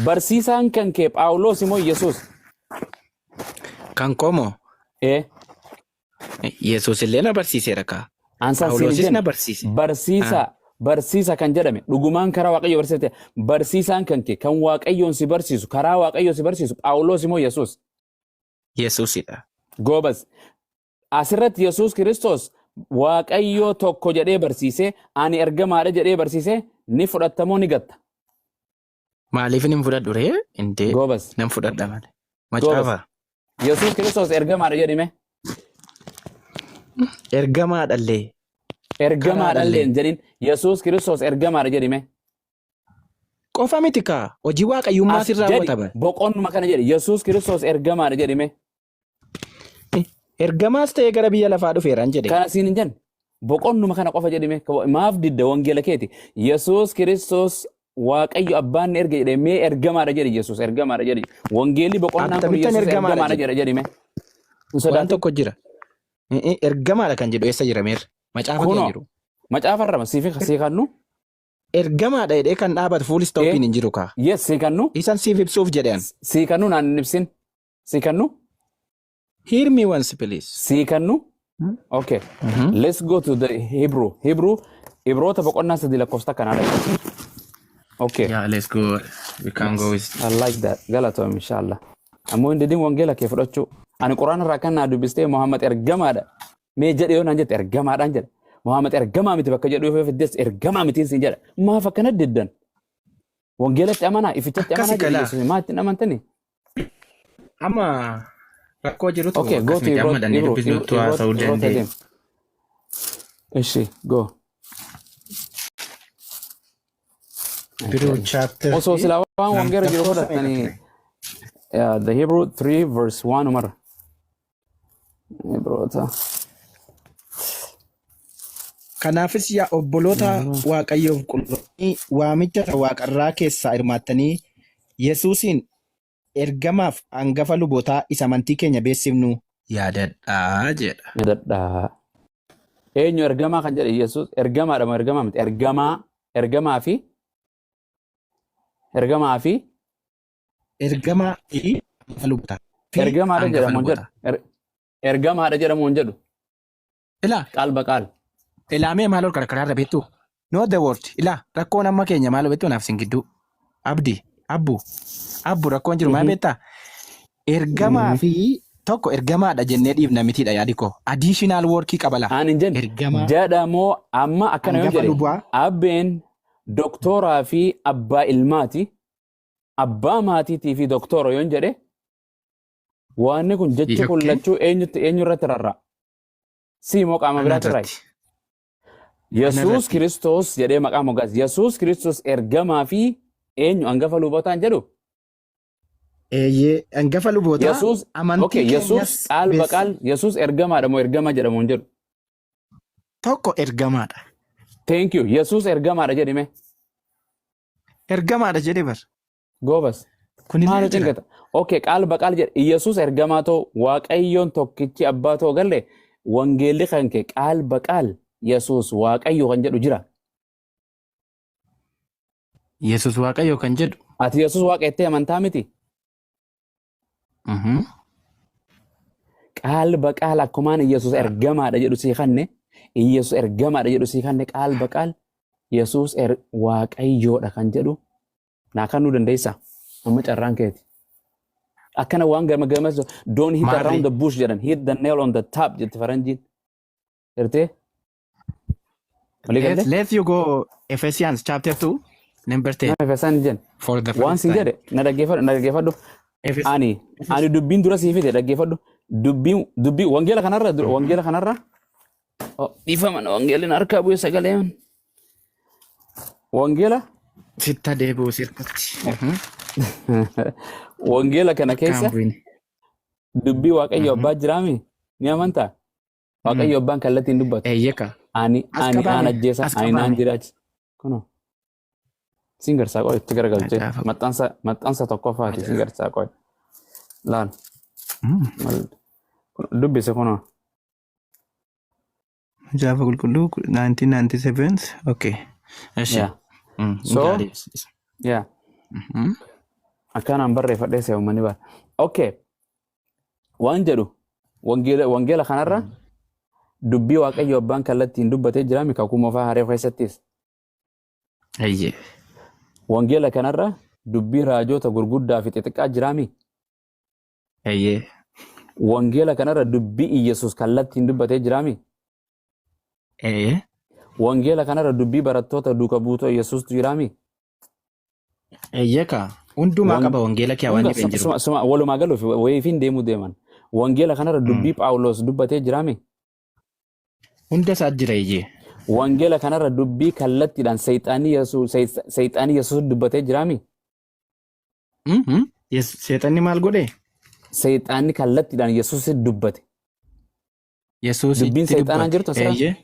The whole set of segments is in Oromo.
Barsiisaan kan kee Phaawulos immoo Yesuus. Kan koo moo? Ee. Yesuus illee na barsiiseera kaa. Ansaan siin hin Phaawulosis jenne na barsiise. barsiisaa barsiisa kan jedhame dhugumaan karaa Waaqayyo barsiisa ta'e barsiisaan kan kee kan Waaqayyoon si barsiisu karaa Waaqayyo si barsiisu Phaawulos immoo Yesuus. Yesuusidha. Goobas. Asirratti Yesuus Kiristoos Waaqayyoo tokko jedhee barsiisee ani ergamaadha jedhee barsiisee ni fudhattamoo ni gatta. Maaliif hin fudhadhu ree? Indee Goobas. nan fudhadha malee. Goobas. Macaafa. Yesuus Kiristoos ergamaadha jedhime. Ergamaadhallee. Ergamaadha illee Karaadhallee. hin jedhin. Yesuus Kiristoos ergamaadha jedhime. Qofa miti kaa. Hojii waaqayyummaa As sin jedhi raawwata bara. boqonnuma kana jedhi. Yesuus Kiristoos ergamaadha jedhime. Ergamaas ta'ee gara biyya lafaa dhufeeraan jedhe. Kana siin hin jenne. Boqonnuma kana qofa jedhime. Maaf didda wangeela keeti. Yesuus Kiristoos Waaqayyo abbaan ni erge jedhee mee ergamaadha jedhi Yesuus ergamaadha jedhi. Wangeelli boqonnaan kun Akkamittan Yesuus ergamaadha ergamaadha jedhe? jedha jedhime. Hin Waan sodaatin. tokko jira. Ergamaadha kan jedhu eessa jira meerre? Macaafa kee Kunoo jiru. macaafa irra siif sii kannu. Ergamaadha jedhee kan dhaabatu fuul Ee istooppiin hin jiru kaa. yes sii kannu. Isan siif ibsuuf jedhe an. Sii kannu naan hin ibsin. Sii kannu. Hear me once please. Sii kannu. Okay. Let's go to the Hebrew. Hebrew Ibroota boqonnaa 3 lakkoofsa kanaa dhaqe. Okay. Yeah, let's go. We can go with I like that. Galatoom inshallah. Ammoo hin didin wangeela kee fudhachuu. Ani quraana irraa kan naa dubbistee Muhammad ergamaadha. Mee jedhe yoo naan jette ergamaadhaan jedha. Muhammad ergamaa miti bakka jedhu yoo fiddes ergamaa mitiin siin jedha. Maaf akkana diddan? Wangeelatti amanaa, ifichatti Akkasi amanaa jedhe galaa. Yesuus. Maa ittiin amantanii? Amma rakkoo jirutu Okay, go akkas to miti amma Ibroota dhannee Ibro dubbisnuttu Ibro haasa'uu Ibroota dandeenya. deem. Ishi, go. Hebrew chapter Osoo silaa waan wangeela jiru lakkoofsa meeqa fudhatanii ture? The Hebrew 3 verse 1 umar. Ibroota. Kanaafis yaa obboloota Waaqayyoof qulqulloonni waamicha isa waaqarraa keessaa hirmaattanii Yesuusiin ergamaaf angafa lubootaa isa amantii keenya beeksifnu yaadadhaa jedha. Yaadadhaa. Eenyu ergamaa kan jedhe Yesuus ergamaadha moo ergamaa miti? Ergamaa ergamaa fi ergamaa fi Ergamaa fi angafa lubootaa. Fi ergamaadha angafa jedhamu hin jedhu. lubootaa. Ergamaadha jedhamu hin jedhu. Ilaa Qaal baqaal. Ilaa mee maal ol karkaraarra beektu? Not the word. Ilaa rakkoon amma keenya maal beektu naaf sin gidduu. Abdi, abbu, abbu rakkoon jiru maal beektaa? Ergamaa fi tokko ergamaadha jennee dhiifna mitiidha yaadi koo. Additional workii qaba laa. Aan hin jenne Ergamaa jedhamoo amma akkana yoo hangafa jedhe lubaa. abbeen doktooraa fi abbaa ilmaati abbaa maatiitii fi doktoora yoon jedhe waanni kun jechi kun lachuu eenyutti eenyu irratti rarra'a? Si moo qaama Ana biraatti irraa? irratti. Ana Yesuus irratti. Kiristoos jedhee maqaa moggaase. Yesuus Kiristoos ergamaa fi eenyu hangafa lubootaan jedhu? Eeyyee hangafa lubootaa Yesuus amantii okay, Yesuus keenyas qaal bees baqaal Yesuus ergamaadha moo ergama jedhamu hin jedhu? tokko ergamaadha. Thank you. Yesuus ergamaadha jedhime. Ergamaadha jedhe bar. Goobas. Kunillee Maal jira. cinqata? Okay, qaal baqaal jedhe. Yesuus ergamaa ta'u Waaqayyoon tokkichi abbaa ta'u galle wangeelli kan kee qaal baqaal Yesuus Waaqayyo kan jedhu jira. Yesuus Waaqayyo kan jedhu. Ati Yesuus Waaqa jettee amantaa miti? Qaal baqaal akkumaan Yesuus ergamaadha jedhu sii kanne Yesuus ergamaadha jedhu sii kanne qaal baqaal Yesuus Waaqayyoodha kan jedhu naa kennuu dandeessaa? Amma carraan keeti. Akkana waan gama gamas don't hit Maarree. around the bush jedhan hit the nail on the top jetti faranjiin. Gartee? Walii Let, galee? let you go Ephesians chapter 2 number 10 Nama Efesaan jen. for the Waan first siin time. jedhe na dhaggeeffadhu na dhaggeeffadhu. Ani dubbiin dura sii fide dhaggeeffadhu. Dubbiin dubbii wangeela kanarra wangeela kanarra oh, dhiifama wangeelli na harkaa bu'e sagaleen. Wangeela Sitta deebi'u sirkatti. wangeela kana keessa Kan bu'ine. dubbii Waaqayyo abbaa jiraami ni amantaa? Waaqayyo abbaan kallattiin dubbatu. Eeyyeka. Ani As ani aan qabaame. ajjeesa As ani naan qabaame. jiraachisa. Kunoo siin garsaa qoy itti garagalchee Macaafa. maxxansa maxxansa tokkoffaati siin garsaa qoy. Laal mal dubbise kunoo. Macaafa qulqulluu 1997. Okay. Eshi. Yeah. So Gaarii. yeah. Akkanaan barreeffadhee se'u uummanni bara. Okay. Waan jedhu wangeela kanarra dubbii Waaqayyo abbaan kallattiin dubbatee jira mi kakuu moofaa haaraa keessattis. Eeyyee. Wangeela kanarra dubbii raajota gurguddaa fi xixiqqaa jira mi? Eeyyee. Wangeela kanarra dubbii Iyyasuus kallattiin dubbatee jira mi? Eeyyee. Wangeela kanarra dubbii barattoota duuka buutoo Iyyasuustu jira mi? Eeyyee kaa. Hundumaa qaba wangeela kee waan Hunda dhibeen jiru. suma walumaa galuuf wayiifiin deemuu deeman. Wangeela kanarra dubbii Phaawulos dubbatee jira mi? Hunda isaa jira eeyyee. Wangeela kanarra dubbii kallattiidhaan seexaanii Yesuus dubbatee jira mi? Seexanni maal godhe? Seexaanni kallattiidhaan Yesuus dubbate. Yesuus Dubbiin itti seexaanaa dubbate. jirtu asirra? Eeyyee.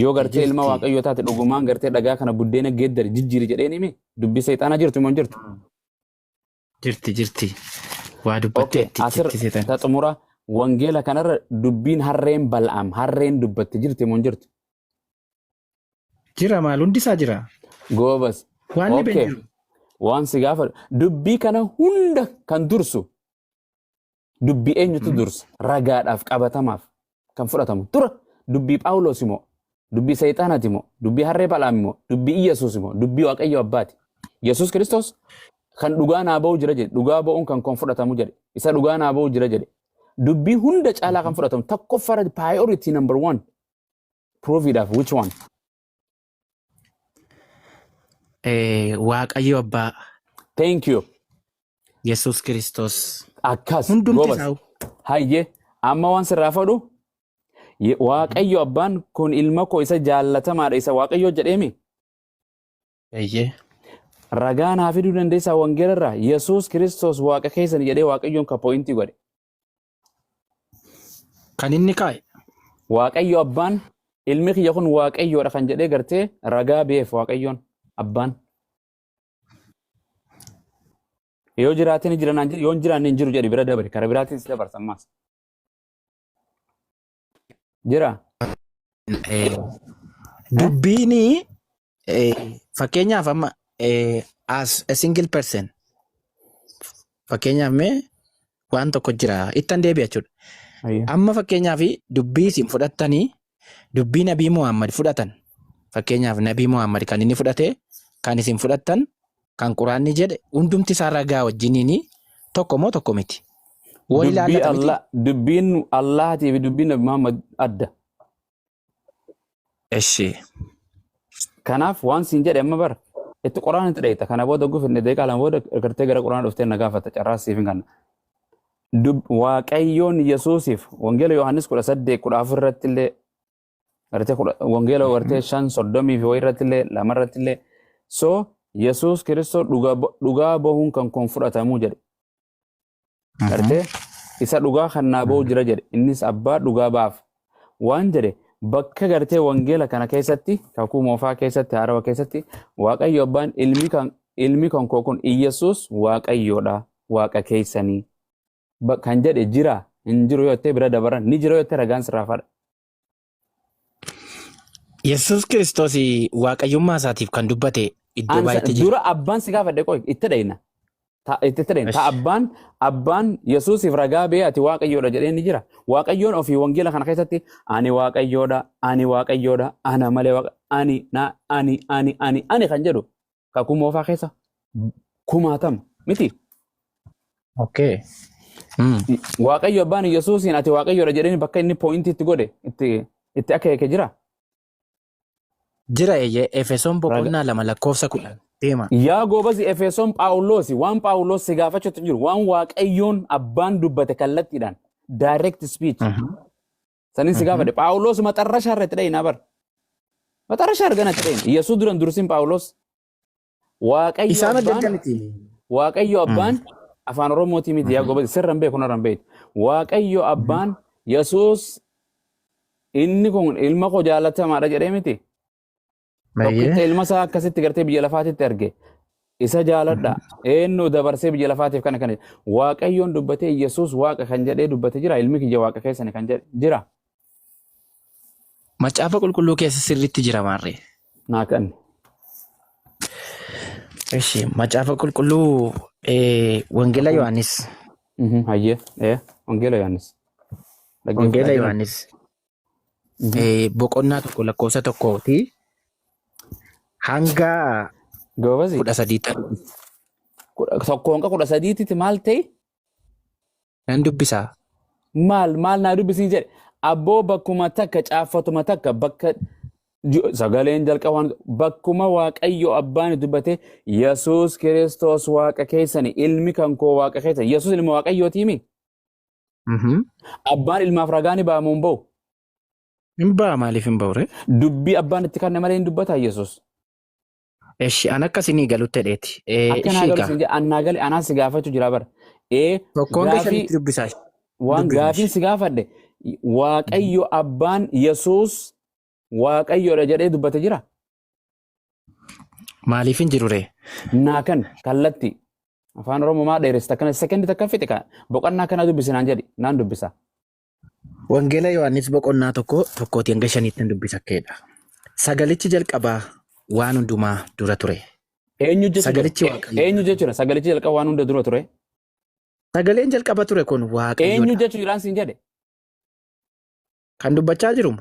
Yoo gartee ilma Jirti. Waaqayyoo taate dhugumaan gartee dhagaa kana buddeena geeddari jijjiiri jedheen himi, dubbii seexaanaa jirtu moo hin jirtu? Jirti, jirti. Waa Okay, dubbatteetti asirra jirti seexanni. ta xumura, wangeela kanarra dubbiin harreen Bal'aam harreen dubbatte jirti moo hin jirtu? Jira, maal, hundi isaa jira. Goobas. Waan dhibeen Okay. jiru. Waan si gaafadhu, dubbii kana hunda kan dursu dubbii eenyutu dursa? Ragaadhaaf qabatamaaf kan fudhatamu dura dubbii Phaawulos immoo, dubbii Seexaanaati immoo, dubbii harree Bal'aam immoo, dubbii Iyyasuus immoo, dubbii Waaqayyo Abbaati? Yesuus Kiristoos kan dhugaa naa ba'uu jira jedhe, dhugaa ba'uun kan koon fudhatamu jedhe, isa dhugaa naa ba'uu jira jedhe. Dubbii hunda caalaa kan fudhatamu tokkoffaarra, priority number one proofiidhaaf, which one? Waaqayyo Abbaa. Thank you. Yesuus Kiristoos. Akkas. Hundumti Goobas. isaa. Hayyee, amma waan sirraa fadhu, Waaqayyo Abbaan kun ilma koo isa jaallatamaadha isa Waaqayyo jedheemi. Eeyyee. Ragaa naa fiduu dandeessaa wangeela irraa Yesuus Kiristoos Waaqa keessan jedhee Waaqayyoon ka point godhe? Kan inni kaa'e. Waaqayyo Abbaan ilmi kiyya kun Waaqayyoodha kan jedhee gartee ragaa beef Waaqayyoon Abbaan. Yoo jiraate ni jira naan jedhi, yoo hin jiraanne hin jiru jedhi, bira dabari, karaa biraatiin si dabarsa ammaas. Jira. Dubbiin fakkeenyaaf amma as a single person, fakkeenyaaf mee waan tokko jira ittan deebi'a jechuudha. Amma fakkeenyaaf dubbii isin fudhattanii, dubbii Nabii Muhammad fudhatan, fakkeenyaaf Nabii Muhammad kan inni fudhate, kan isin fudhattan, kan Quraanni jedhe hundumti isaa ragaa wajjiniin tokko moo tokko miti? Wal Dubbii ilaallata miti? Allah, dubbiin Allahaatii fi dubbiin Nabi Muhammad adda. Eshi. Kanaaf waan siin jedhe amma bara itti Quraana itti dheeyta. Kana booda gufinne daqiiqaa 2 booda gartee gara Quraana dhuftee na gaafata, carraa siif hin kenna. Waaqayyoon Yesuusiif Wangeela Yohaannis 18:14 irratti illee gartee Wangeela gartee 5:30 fi wayii irratti illee, 2 irratti illee, so Yesuus Kiristoos dhugaa bahuun kan kun fudhatamuu jedhe. Gartee isa dhugaa kan naa bahu jira jedhe, innis Abbaa dhugaa baaf waan jedhe. Bakka gartee wangeela kana keessatti, kakuu moofaa keessatti, haarawa keessatti, Waaqayyo Abbaan ilmi kan koo kun Iyyasuus Waaqayyoodha, Waaqa keessanii kan jedhe jira hin jiru yoo jettee bira dabaran, ni jira yoo jettee ragaan sirraa fadha. Yesuus Kiristoos waaqayyummaa isaatiif kan dubbate iddoo baay'eetti jira. Dura Abbaan si gaafadhe, qoy itti dhayna. Itti dhayna. Ta Abbaan Yesuusiif ragaa ba'ee ati Waaqayyoodha jedhee ni jira. Waaqayyoon ofii wangeela kana keessatti ani Waaqayyoodha, ani Waaqayyoodha, ana malee Waaqa, ani na ani ani ani ani kan jedhu kakuu moofaa keessa kumaatama miti. Okay. Waaqayyo Abbaan Yesuusiin ati Waaqayyoodha jedheen bakka inni point itti godhe, itti akeeke jira. Jira, eeyyee, Efesoon boqonnaa 2 lakkoofsa 10 deema. Yaa goobazi, Efesoon Phaawulosi, waan Phaawulos si gaafachuutti hin jiru, waan Waaqayyoon Abbaan dubbate kallattiidhaan, direct speech sanin si gaafadhe. Phaawulos maxarrashaa irra itti dhayinaa bar. Maxarrashaa argana itti dhayina. Yesuus duran dursin Phaawulos. Waaqayyo Isaan adda Abbaan adda miti. Waaqayyo Abbaan afaan Oromootii miti, yaa goobazi, sirra hin beeku, narra hin beektu. Waaqayyo Abbaan Yesuus inni kun ilma koo jaalatamaadha jedhee miti. Tokkicha ilma isaa akkasitti gartee biyya lafaatitti erge. Isa jaaladha. Eenyu dabarsee biyya lafaatiif kana kana. Waaqayyoon dubbatee Yesuus Waaqa kan jedhee dubbate jira. Ilmi kiyya Waaqa keessani kan jedhe jira. Macaafa Qulqulluu keessa sirriitti jira maarree. Naa kanni. Eshi, Macaafa Qulqulluu Wangeela Yohaannis. Hayyee. Wangeela Yohaannis. Wangeela Yohaannis. Boqonnaa 1 lakkoofsa 1ti hanga Goobazi. 13tti. 1 hanga 13tti maal ta'e? Nan dubbisaa. Maal maal naa dubbisiin jedhe? Abboo, bakkuma takka, caaffatuma takka, bakka sagaleen jalqaba waan bakkuma Waaqayyo abbaan dubbate Yesuus Kiristoos Waaqa keessani, ilmi kan koo Waaqa keessani, Yesuus ilma Waaqayyootiimi. Abbaan ilmaaf ragaa ni ba'amu hin ba'u? Hin ba'a, maaliif hin ba'ure? Dubbii abbaan itti kanne malee hin dubbataa Yesuus? Eshi, an akka isinii galutti jedheeti. Akka naa Ishii galu gaa. siin jedhe, an naa gale, anaan si gaafachuu jira bara. 1 hanga Gaafii 5tti dubbisaa. waan Dubbifna. gaafiin si gaafadhe, Waaqayyo abbaan Yesuus Waaqayyoodha jedhee dubbate jira? Maaliif hin jiru ree? Naa kan kallatti afaan Oromoo maa dheeressita akkana? Sekendi takka fixe, kan boqonnaa kana dubbisi naan jedhi, naan dubbisa. Wangeela Yohaannis boqonnaa 1, 1 hanga 5tti dubbisa keedha. Sagalichi jalqabaa waan hundumaa dura ture. Eenyu jechuudha? Sagalichi Waaqayyo. Eenyu jechuudha? Sagalichi jalqaba waan hunda dura ture. Sagaleen jalqaba ture kun Eenyu Waaqayyoodha. jechuudhaan siin jedhe? Kan dubbachaa jiru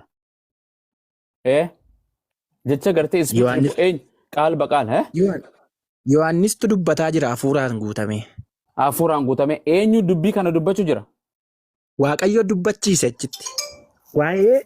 Ee, jecha gartee speech Yohaannis. Eenyu qaal baqaal Yohaannistu dubbataa jira hafuuraan guutame. Hafuuraan guutame, eenyu dubbii kana dubbachuu jira? Waaqayyo dubbachiise achitti. Waa'ee